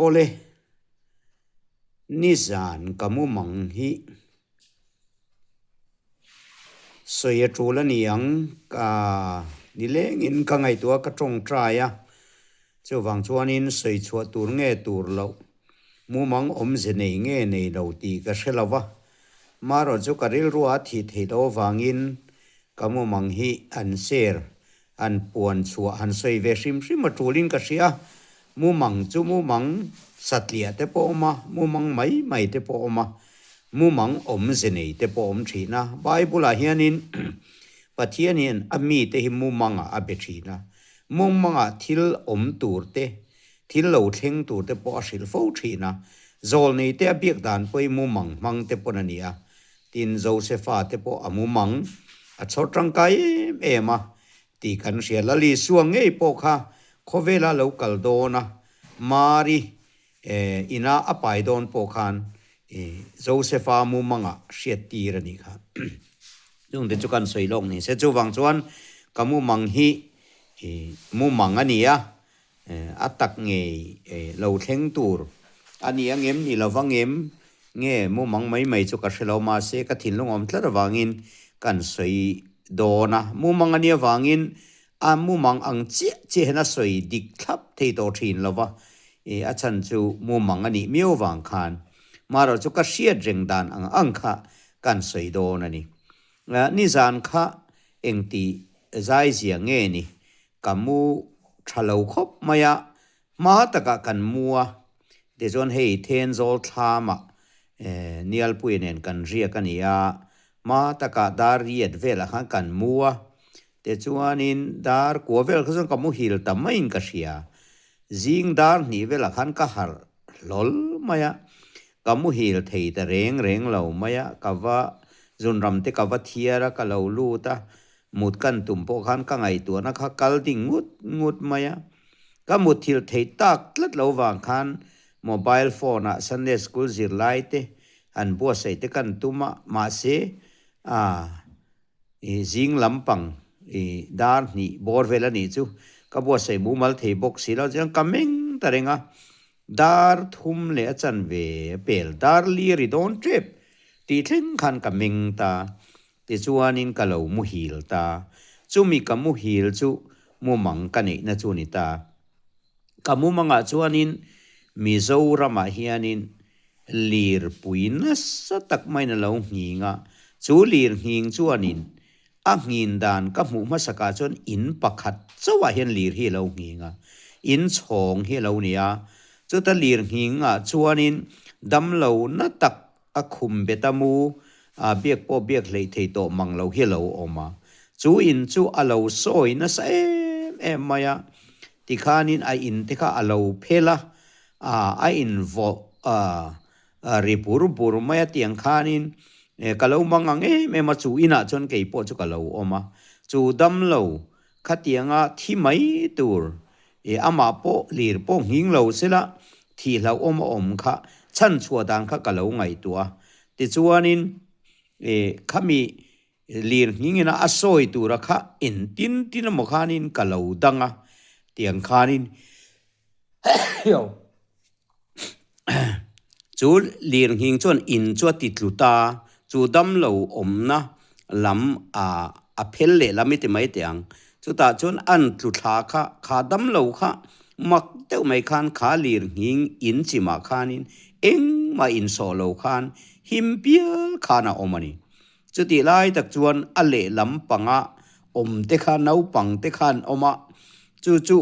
Awle, nizan ka mumang hi sawi a tul a ni ang, ka nilengin ka ngaihtuah ka tawngtai a, chuvang chuanin sawi chhuah tur nge tur loh, mumang awmze nei nge nei lo tih ka hre lo va, marawh chu ka rilrua a thih theih loh avangin ka mumang hi an share An puan chhuah han sawi ve hrim hrim a tulin ka hria. Mumang chu mumang satliah te pawh awm a, mumang mai mai te pawh awm a, mumang awmze nei te pawh awm thin a. Bible-ah hianin Pathian hian a mite hi mumangah a be thin a, mumangah thil awm tur te, thil lo thleng tur te pawh a hrilh fo thin a. Zawlnei te a biak dan pawh hi mumang hmang te pawn a ni a. Tin, Josefa te pawh a mumang a chhawr tangkai em em a tih kan hria. Lal Isua ngei pawh kha khawvela lo kal dawn a, Mari ina a pai dawn pawh khan Josefa mumangah hriat tir a nih kha. Chungte chu kan sawi lawk ni se. Chuvang chuan ka mumang hi mumang a ni a, A tak ngei lo thleng tur a ni angem ni lo vangem nge mumang mai mai chu ka hre lo mahse ka thinlung awm tlat avangin kan sawi dawn a, mumang a nia vangin a mumang ang chiah chiah hian a sawi dik thlap thei tawh thin lo va, a chhan chu mumang a nih miau vang khan marawh chu ka hriat reng dan ang ang kha kan sawi dawn a ni. Nizan kha engti zai zia nge ni Ka mu tha lo khawp mai a, hma takah kan mu a, tichuan hei Thenzawl thlamah Nialpuia nen kan riak a ni a, hma takah dar riat velah khan kan mu a, tichuanin dar kua vel kha chuan ka muhil ta maiin ka hria, zing dar hnih velah khan ka harh hlawl mai a, ka muhil thei ta reng reng lo mai a, ka va zunram te ka va thiar a, ka lo lut a, Mut kan tum pawh khan ka ngaihtuahna kha kal ding ngut ngut mai a. Ka mutthilh theih tak tlat lo vang khan mobile phone ah Sunday school zirlai te han buatsaih te kan tum a, mahse ah i zing lampang i dar hnih bawr vel a nih chu ka buatsaih mumal thei bawk si lo chuan ka meng ta reng a. Dar thum leh a chanve a pel dar li ri dawn tep tih thleng khan ka meng ta. Tichuanin ka lo muhil ta. Chumi ka muhil chu mumang ka neihna chu ni ta. Ka mumangah chuanin Mizoramah hianin lirpui nasa tak maiin a lo nghing a. Chu lir nghing chuanin a nghin dan ka hmuh hmasakah chuan in pakhat chauhah hian lir hi a lo nghing a. In chhawng hi a lo ni a. Chuta lir nghingah chuanin damlo na tak A khum bet a mu, a biak pawh biak hleih thei tawh mang lo hi a lo awm a. Chu in chu a lo sawi nasa em em mai a, tikhanin a in te kha a lo phel a, a a in vawh a ri bur bur mai a tiang khanin ka lo mang ang em em a, chu inah chuan kei pawh chu ka lo awm a. Chu damlo Khatianga thi mai tur i amah pawh lir pawh nghing lo sela thih hlauhawm a awm kha chhan chhuah dan kha ka lo ngaihtuah a. Tichuanin i khami lir nghingin a a sawi tura kha engtin tin emaw khanin ka lo dang a tiang khanin Chu lirnghing chuan in chu a ti tlu ta, chu damlo awmna lam a a phel leh lam i ti mai teh ang. Chutah chuan an tlu thla kha, kha damlo kha mak deuh mai khan kha lirnghing in chimah khanin engmah insawh lo khan him pial khan a awm a ni. Chutih lai tak chuan a lehlam panga awm te kha naupang te khan awm a, chu chu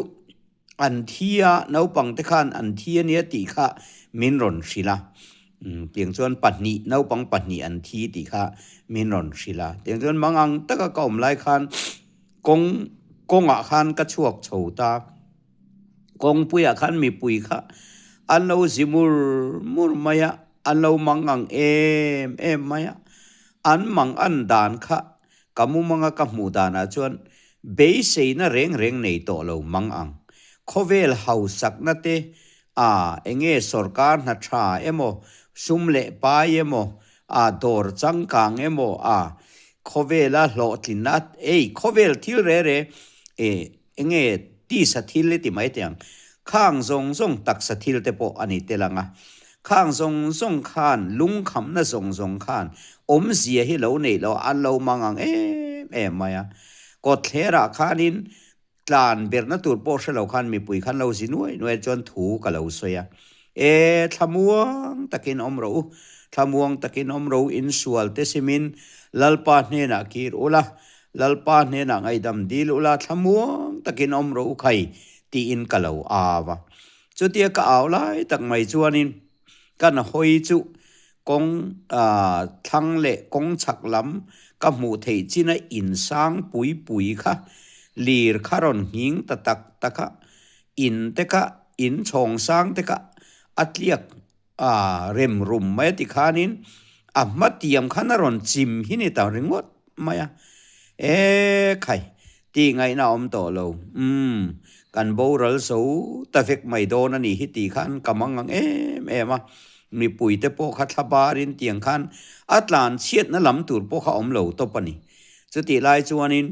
An thi a, naupang te khan an thi a nia tih kha min rawn hrilh a. Tiang chuan pahnih, naupang pahnih an thi tih kha min rawn hrilh a. Tiang chuan mangang taka ka awm lai khan kawng kawngah khan ka chhuak chho ta. Kawngpuiah khan mipui kha an lo zi mur mur mai a, an lo mangang em em mai a. An mangan dan kha Ka mumanga ka hmuh danah chuan beiseina reng reng nei tawh lo mang ang. Khawvel hausakna te a enge sorkar hna tha emaw, sum leh pai emaw, a dawr changkang emaw a khawvela hlawhtlinna ei khawvel thil re re e enge tisa thil i ti mai teh ang. Khang zawng zawng taksa thil te pawh a ni tel ang a. Khang zawng zawng khan lungkhamna zawng zawng khan awmzia hi lo neih loh an lo mang ang em em mai a. Kawtthlerah khanin Tlan berna tur pawh hre lo khan mipui khan lo zi nuai nuai chuan thu ka lo sawi a. E, thlamuang takin awm rawh u, thlamuang takin awm rawh u, insual te simin Lalpa hnenah kir ula, Lalpa hnenah ngaihdam dil ula, thlamuang takin awm rawh u khai, tiin ka lo au a. Chutia ka au lai tak mai chuanin kan hawi chu kawng thlang leh kawng chhak lam ka hmuh theih chin a insang pui pui kha lir kha rawn nghing ta tak tak a, in te kha in chhawng sang te kha a tliak rem rum mai a ti khanin a hma tiam khan a rawn chim hi ni ta ringawt mai a, e khai Tih ngaihna a awm tawh lo. Umm, kan boral zo ta vek mai dawn a nih hi tih khan ka mang ang em em a. Mipuite pawh kha thla barin tiang khan a tlan chhiatna lam tur pawh kha awm lo tawp a ni. Chutih lai chuanin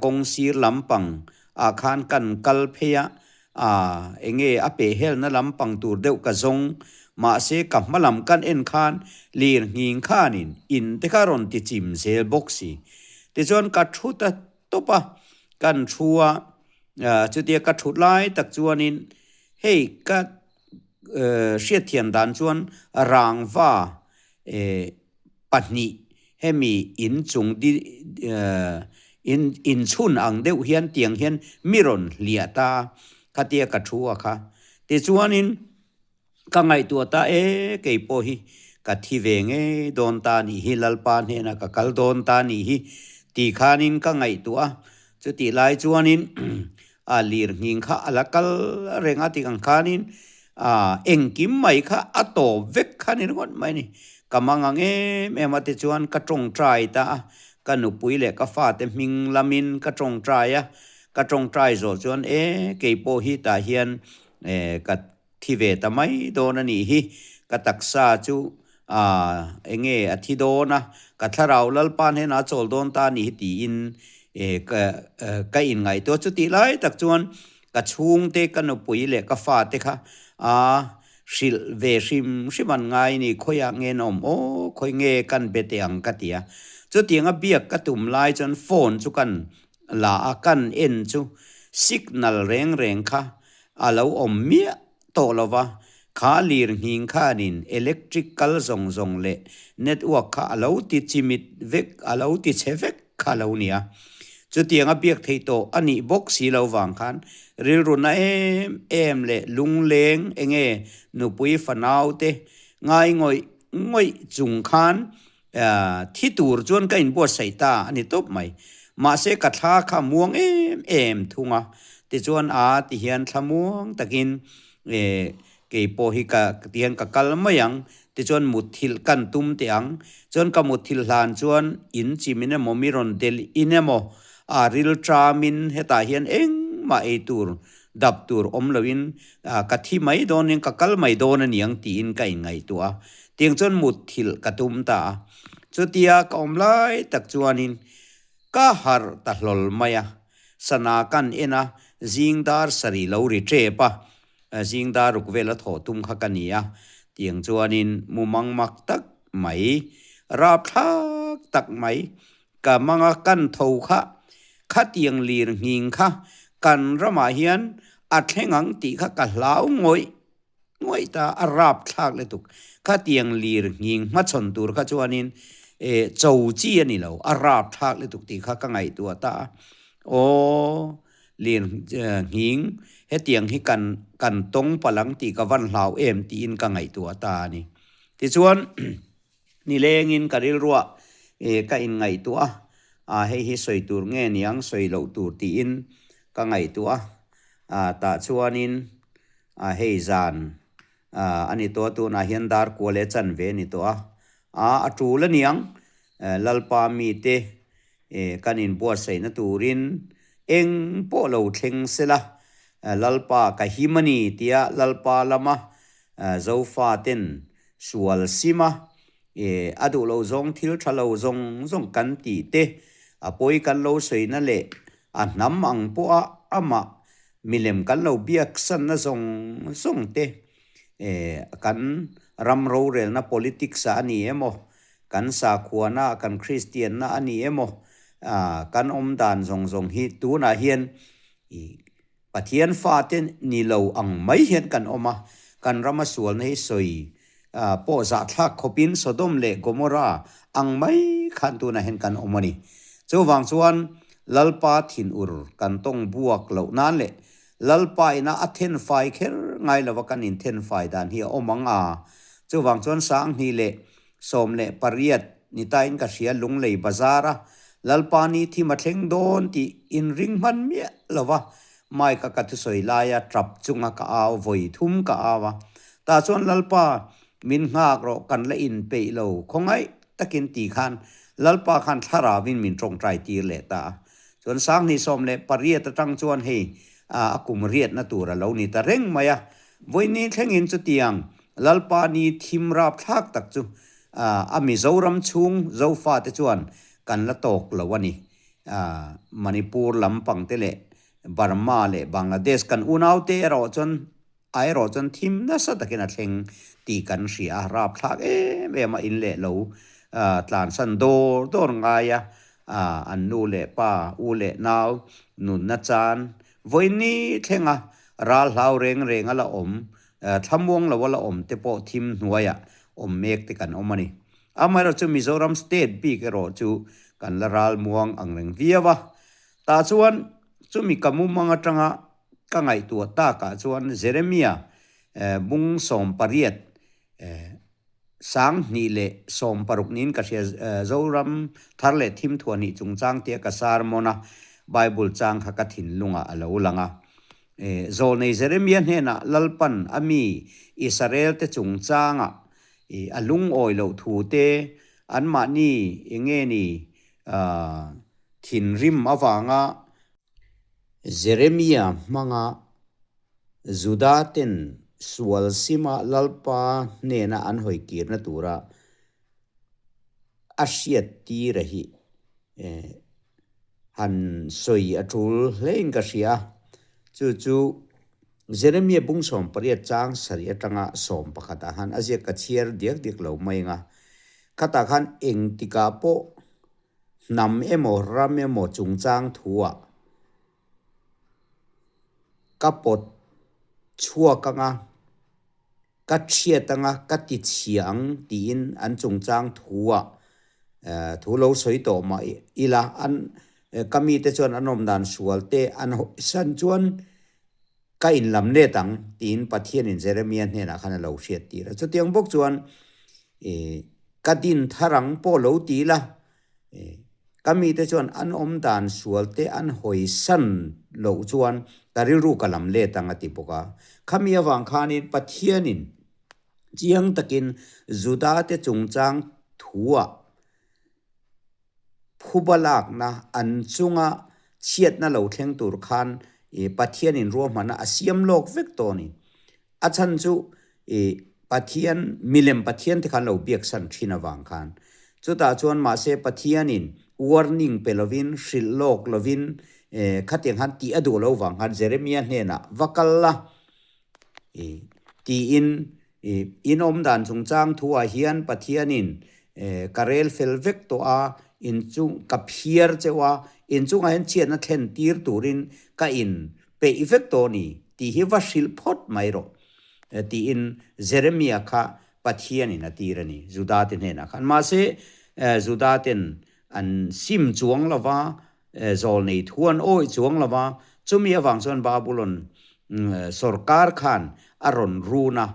kawng sir lampang ah khan kan kal phei a, ah enge a pehhelna lampang tur deuh ka zawng. Mahse ka hma lam kan en khan lir nghing khanin in te kha rawn ti chim zel bawk si. Tichuan ka thu ta tawp a, kan thu a, chutia ka thut lai tak chuanin hei ka hriatthiam dan chuan rangva pahnih hemi inchung di in inchhun ang deuh hian tiang hian mi rawn hliah ta khatia ka thu a kha. Tichuanin Ka ngaihtuah ta e, kei pawh hi ka thi ve ngei dawn ta nih hi, Lalpa hnenah ka kal dawn ta nih hi tih khanin ka ngaihtuah a. Chutih lai chuanin a lir nghing kha a la kal reng a tih ang khanin a engkim mai kha a tawp vek kha ni ringawt mai a ni. Ka mang ang em em a tichuan ka tawngtai ta a, ka nupui leh ka fate hming lamin ka tawngtai a, ka tawngtai zawh chuan e kei pawh hi tah hian ka Thi ve ta mai dawn a nih hi, ka taksa chu aah enge a thi dawn a, ka thlarau Lalpa hnenah a chawl dawn ta a nih hi tiin ka ka inngaihtuah chutih lai tak chuan ka chhungte ka nupui leh ka fate kha aah hrilh ve hrim hrim an ngai ni, khawiah nge an awm aw, khawi nge kan be teh ang ka ti a, chutianga biak ka tum lai chuan phone chu kan la a kan en chu signal reng reng kha a lo awm miah tawh lo va, kha lir nghing khanin electric kal zawng zawng leh network kha a lo ti chimit vek, a lo ti chhe vek kha a lo nia. Chutianga biak theih tawh a nih bawk si lo vang khan rilru na em em leh lungleng enge nupui fanau te ngai ngawih ngawih chung khan Thi tur chuan ka inbuatsaih ta a ni tawp mai. Mahse ka thla kha muang em em thung a, tichuan a ti hian thla muang takin kei pawh hi ka ti hian ka kal mai ang, tichuan mutthilh kan tum teh ang. Chuan ka mutthilh hlan chuan in chimin emaw mi rawn delh in emaw a ril ṭamin hetah hian engmah ei tur dap tur awm loin ka thi mai dawnin ka kal mai dawn a niang tiin ka inngaihtuah a. Tiang chuan mutthilh ka tum ta a. Chutia ka awm lai tak chuanin ka harh ta hlawl mai a. Sana kan en a, zing dar sarih lo ri tep a, zing dar ruk vel a thawh tum kha ka ni a. Tiang chuanin mumang mak tak mai, rapthlak tak mai ka manga kan tho kha, khatiang lir nghing kha kan ramah hian a thleng ang tih kha ka hlau ngawih ngawih ta, a rap thlak lutuk. Khatiang lir nghing hmachhawn tur kha chuanin eh cho chi a ni lo, a rap thlak lutuk tih kha ka ngaihtuah ta a. Aw, lir nghing hetiang hi kan kan tawng palh ang tih ka van hlau em tiin ka ngaihtuah ta a ni. Tichuan. Nilengin ka rilruah ka inngaihtuah a, hei hi sawi tur nge niang sawi loh tur tiin ka ngaihtuah a, tah chuanin hei zan a ni tawh a, tunah hian dar kual e chan ve a ni tawh a, a tul a niang Lalpa mite kan inbuatsaihna turin eng pawh lo thleng sela Lalpa ka him a ni tia Lalpa lama Zofaten Sual sim a, e, a duh lo zawng thil tha lo zawng zawng kan tih te, a pawi kan lo sawina leh a hnam ang pawha amah Milem kan lo biak sanna zawng zawng te, kan ram rorelna politics ah a ni emaw, kan sakhuana, kan Kristianna a ni emaw, kan awm dan zawng zawng hi tunah hian Pathian fate ni lo ang mai hian kan awm a, kan rama sualna hi sawi pawh zahthlak khawpin Sodom leh Gomorrah ang mai khan tunah hian kan awm a ni. Chuvang chuan Lalpa thinur kan tawng buak loh nan leh Lalpa ina a thenfai kher ngai lova kan inthenfai dan hi a awm ang a. Chuvang chuan Sanghnih leh 18 ni tain ka hria Lunglei Bazar a Lalpa ni thim a thleng dawn tih inring hman miah lo va, Mike a ka thusawi laia tap chunga ka au vawi thum ka au a. Tah chuan Lalpa min nghak rawh kan la inpeih lo khawngaih takin ti khan Lalpa khan thlarauin min tawngtai tir leh ta a. Chuan 2018 atang chuan hei a kum riatna tur a lo ni ta reng mai a. Vawiin thlengin chutiang Lalpa ni thim rapthlak tak chu a Mizoram chhung Zofate chuan kan la tawk lo a ni. Manipur lampang te leh Burma leh Bangladesh kan unaute erawh chuan a erawh chuan thim nasa takin a thleng tih kan hria a, rapthlak em em a in leh lo tlansan dawr dawr ngai a, an nu leh pa, u leh nau nunna chan vawiin thlenga ral hlau reng reng a la awm Thlamuang lo a la awm te pawh thim hnuaiah awm mek te kan awm a ni. Amaherawhchu Mizoram state bik erawh chu kan la ral muang ang reng viau a. Tah chuan chumi ka mumang atanga ka ngaihtuah takah chuan Jeremia bung 18 2016 niin ka hria Zoram thar leh thim thuah hnih chungchang tia ka sermon a Bible chang kha ka thinlungah a lo lang a. Zawlnei Jeremia hnenah Lalpan a mi Israel-te chungchangah a lungawi loh thu te, anmahni enge ni thinrim avanga Jeremia hmanga Juda-ten sual sima Lalpa hnena an hawi kirna tura a hriat tira hi han sawi a tul hlein ka hria a. Chu chu Jeremia bung 18 chang sarih atanga 11 ah khan a ziak ka chhiar diak diak lo mai ang a. Khatah khan engtikah pawh hnam emaw ram emaw chungchang thuah ka pawt chhuak ang a, ka thiat ang a, ka ti chhia ang tiin an chungchang thuah thu lo sawi tawh mah ila an ka mite chuan an awm dan sual te an hawisan chuan ka inlam let ang tiin Pathianin Jeremia hnenah khan a lo hriat tir a. Chutiang bawk chuan ka din thar ang pawh lo ti ila Ka mite chuan an awm dan sual te an hawisan loh chuan ka rilru ka lam let ang a ti bawk a. Khami avang khanin Pathianin chiang takin Juda te chungchang thuah phuba lakna an chunga chhiatna lo thleng tur khan Pathianin ruahmanna a siam lawk vek tawh a ni. A chhan chu i Pathian, milem Pathian te khan lo biaksan thin avang khan. Chutah chuan mahse Pathianin warning pe lovin, hrilh lawk lovin, khatiang khan tih a duh lo vang khan Jeremia hnenah va kal la i tiin i in awm dan chungchang thuah hian Pathianin ka rel fel vek tawh a, in chung ka phiar cheuh a, in chungah hian chhiatna thlen tir turin ka in Peih vek tawh ni tih hi va hrilh phawt mai rawh, tiin Jeremia kha Pathianin a tir a ni, Judate hnenah khan. Mahse, Judaten an sim chuang lo va, zawlnei thu an awih chuang lo va, chumi avang chuan Babulon sawrkar khan a rawn run a,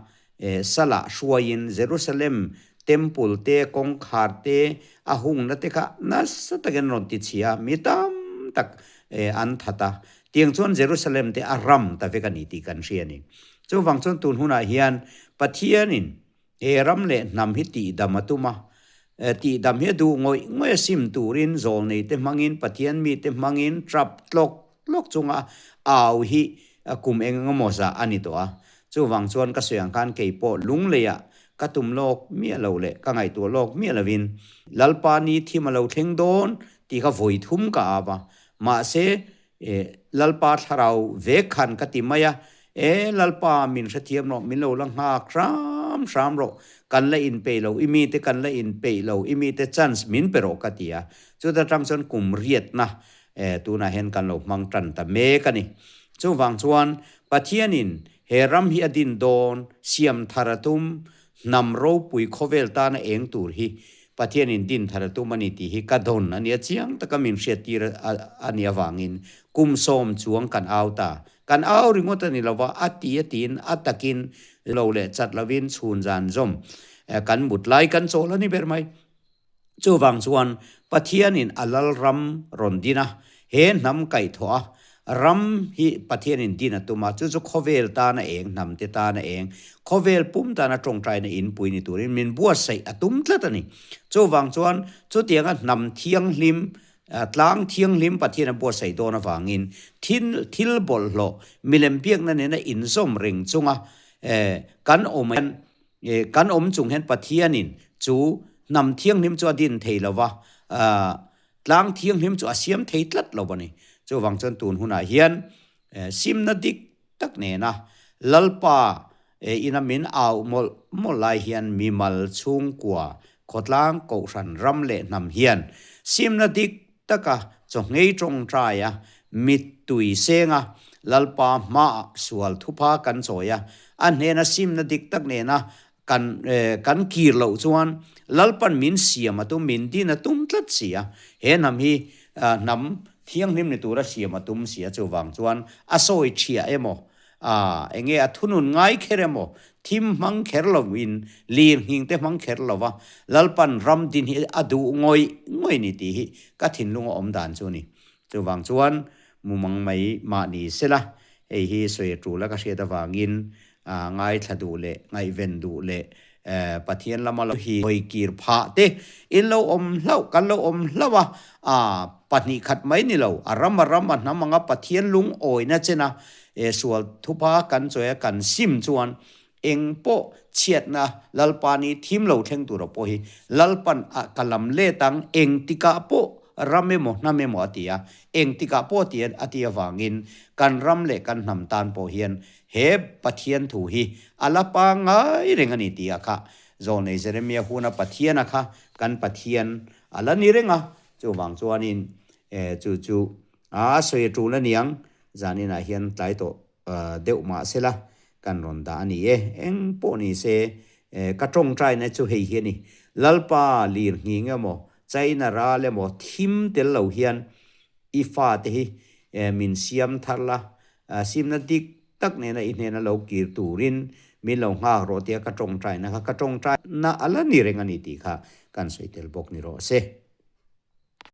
Salah hruaiin Jerusalem Temple te, kawngkhar te, a hungna te kha nasa takin an rawn ti chhia a, mi tam tak an that a. Tiang chuan Jerusalem te a ram ta vek a ni tih kan hria a ni. Chuvang chuan tun hunah hian Pathianin he ram leh hnam hi tihdam a tum a, tihdam hi a duh ngawih ngawih a sim turin zawlnei te hmangin Pathian mite hmangin trap tlawk tlawk chunga au hi kum eng eng emaw zah a ni tawh a. Chuvang chuan ka sawi ang khan kei pawh lungleiah ka tum lawk miah lo leh ka ngaihtuah lawk miah lovin Lalpa ni thim a lo thleng dawn tih kha vawi thum ka ap a. Mahse, Lalpa thlarau vek khan ka ti mai a, E Lalpa min hrethiam rawh, min lo la nghak hram hram rawh, kan la inpeih lo, i mite kan la inpeih lo, i mite chance min pe rawh ka ti a. Chuta tang chuan kum riatna tunah hian kan lo hmang tan ta mek a ni. Chuvang chuan Pathianin he ram hi a din dawn, siam thar a tum, Hnam ropui khawvel tana eng tur hi Pathianin din thar a tum a ni tih hi ka dawn a nia chiang taka min hriattir a nih avangin kum sawm chuang kan au ta. Kan au ringawt a ni lova, a ti a tiin a takin lo leh chat lovin chhun zan zawm kan mut lai kan chawl a ni ber mai. Chuvang chuan Pathianin a Lalram rawn din a, he hnam kaihthawh a, ram hi Pathianin din a tum a, chu chu khawvel tana eng, hnamte tana eng, khawvel pum tana tawngtaina inpui ni turin min buatsaih a tum tlat a ni. Chuvang chuan chutianga hnam thianghlim, tlang thianghlim Pathian a buatsaih dawn avangin thil thil bawlhhlawh milem biakna nena inzawm reng chunga kan awm hian Kan awm chung hian Pathianin chu hnam thianghlim chu a din thei lo va, tlang thianghlim chu a siam thei tlat lo a ni. Chuvang chuan tun hunah hian simna dik tak nena Lalpa ina min au mawlh mawlh lai hian mimal chhungkua, khawtlang, kohhran, ram leh hnam hian simna dik taka chawhngei tawngtai a, mittui seng a, Lalpa hmaah sual thupha kan chawi a, a hnena simna dik tak nena kan kan kir loh chuan Lalpan min siam a tum, min din a tum tlat si a, he hnam hi hnam thianghlim ni tura siam a tum si a, chuvang chuan a sawi thiah emaw A, enge a thunun ngai kher emaw, thim hmang kher lovin, lir nghing te hmang kher lova, Lalpan ram din hi a duh ngawih ngawih ni tih hi ka thinlung a awm dan chu a ni. Chuvang chuan mumang mai mah ni sela, hei hi sawi a tul a ka hriat avangin ngaithla duh leh ngaihven duh leh Pathian lama lo hi hawi kir phah te in lo awm hlauh, kan lo awm hlauh a, a pahnih khat mai ni lo, a ram a ram a hnam anga Pathian lungawina chena sual thupha kan chawi a kan sim chuan eng pawh chhiatna Lalpa ni thim lo thleng tura pawh hi Lalpan a ka lam let ang eng tikah pawh ram emaw hnam emaw a ti a, eng tikah pawh ti a ti avangin kan ram leh kan hnam tan pawh hian He Pathian thu hi a la pangngai reng a ni tih a kha Zawlnei Jeremia huna Pathiana kha kan Pathian a la ni reng a, chuvang chuanin chu chu a sawi a tul a niang, zaninah hian tlai tawh deuh mah sela kan rawn dah a ni e. Eng pawh ni se ka tawngtaina chu hei hi a ni, Lalpa lir nghing emaw China ral emaw thim tel lo hian i fate hi min siam thar la, Simna dik tak nena i hnena lo kir turin min lo nghak rawh tia ka tawngtaina kha ka tawngtaina a la ni reng a ni tih kha kan sawi tel bawk ni rawh se.